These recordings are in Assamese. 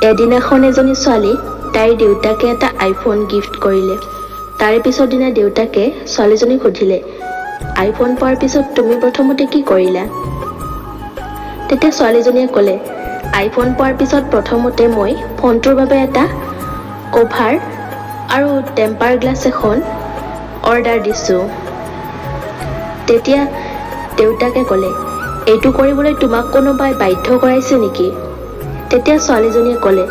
এদিনাখন এজনী ছোৱালীক তাইৰ দেউতাকে এটা আইফোন গিফ্ট কৰিলে। তাৰে পিছৰ দিনা দেউতাকে ছোৱালীজনীক সুধিলে, "আইফোন পোৱাৰ পিছত তুমি প্ৰথমতে কি কৰিলা?" তেতিয়া ছোৱালীজনীয়ে ক'লে, "আইফোন পোৱাৰ পিছত প্ৰথমতে মই ফোনটোৰ বাবে এটা কভাৰ আৰু টেম্পাৰ গ্লাছ এখন অৰ্ডাৰ দিছোঁ।" তেতিয়া দেউতাকে ক'লে, "এইটো কৰিবলৈ তোমাক কোনোবাই বাধ্য কৰাইছে নেকি?" তেতিয়া ছোৱালীজনীয়ে ক'লে,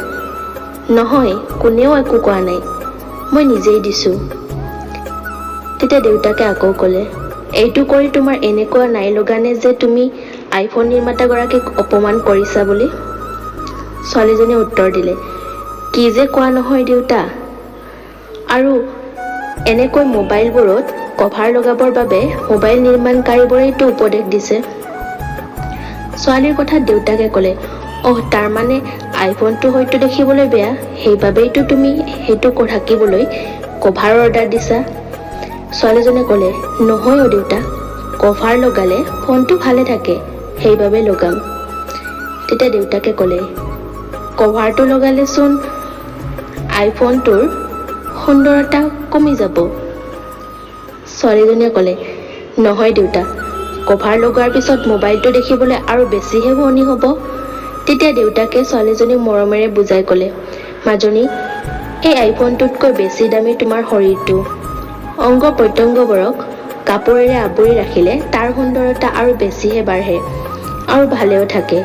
"নহয়, কোনেও একো কোৱা নাই, মই নিজেই দিছোঁ।" তেতিয়া দেউতাকে আকৌ ক'লে, "এইটো কৰি তোমাৰ এনেকুৱা নাই লগানে যে তুমি আইফোন নিৰ্মাতাগৰাকীক অপমান কৰিছা বুলি?" ছোৱালীজনীয়ে উত্তৰ দিলে, "কি যে কোৱা নহয় দেউতা। আৰু এনেকৈ মোবাইলবোৰত কভাৰ লগাবৰ বাবে মোবাইল নিৰ্মাণকাৰীবোৰেইতো উপদেশ দিছে।" ছোৱালীৰ কথাত দেউতাকে ক'লে, "অহ, তাৰমানে আইফোনটো হয়তো দেখিবলৈ বেয়া, সেইবাবেইতো তুমি সেইটো ঢাকিবলৈ কভাৰ অৰ্ডাৰ দিছা।" ছোৱালীজনীয়ে ক'লে, "নহয় অ' দেউতা, কভাৰ লগালে ফোনটো ভালে থাকে, সেইবাবে লগাম।" তেতিয়া দেউতাকে ক'লে, "কভাৰটো লগালেচোন আইফোনটোৰ সুন্দৰতা কমি যাব।" ছোৱালীজনীয়ে ক'লে, "নহয় দেউতা, কভাৰ লগোৱাৰ পিছত মোবাইলটো দেখিবলৈ আৰু বেছিহে শুৱনি হ'ব।" তেতিয়া দেউতাকে ছোৱালীজনীক মৰমেৰে বুজাই ক'লে, "মাজনী, এই আইফোনটোতকৈ বেছি দামী তোমাৰ শৰীৰটো। অংগ প্ৰত্যংগবোৰক কাপোৰেৰে আৱৰি ৰাখিলে তাৰ সুন্দৰতা আৰু বেছিহে বাঢ়ে আৰু ভালেও থাকে।"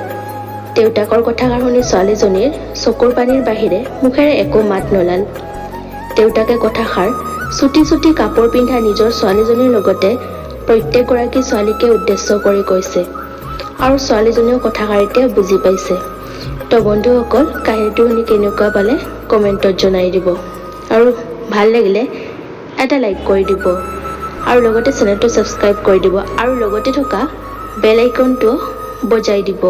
দেউতাকৰ কথাষাৰ শুনি ছোৱালীজনীৰ চকুৰ পানীৰ বাহিৰে মুখেৰে একো মাত নোলাল। দেউতাকে কথাষাৰ চুটি চুটি কাপোৰ পিন্ধা নিজৰ ছোৱালীজনীৰ লগতে প্ৰত্যেকগৰাকী ছোৱালীকে উদ্দেশ্য কৰি কৈছে আৰু ছোৱালীজনীয়েও কথাষাৰ এতিয়া বুজি পাইছে। তো বন্ধুসকল, কাহিনীটো শুনি কেনেকুৱা পালে কমেণ্টত জনাই দিব আৰু ভাল লাগিলে এটা লাইক কৰি দিব আৰু লগতে চেনেলটো ছাবস্ক্ৰাইব কৰি দিব আৰু লগতে থকা বেল আইকনটো বজাই দিব।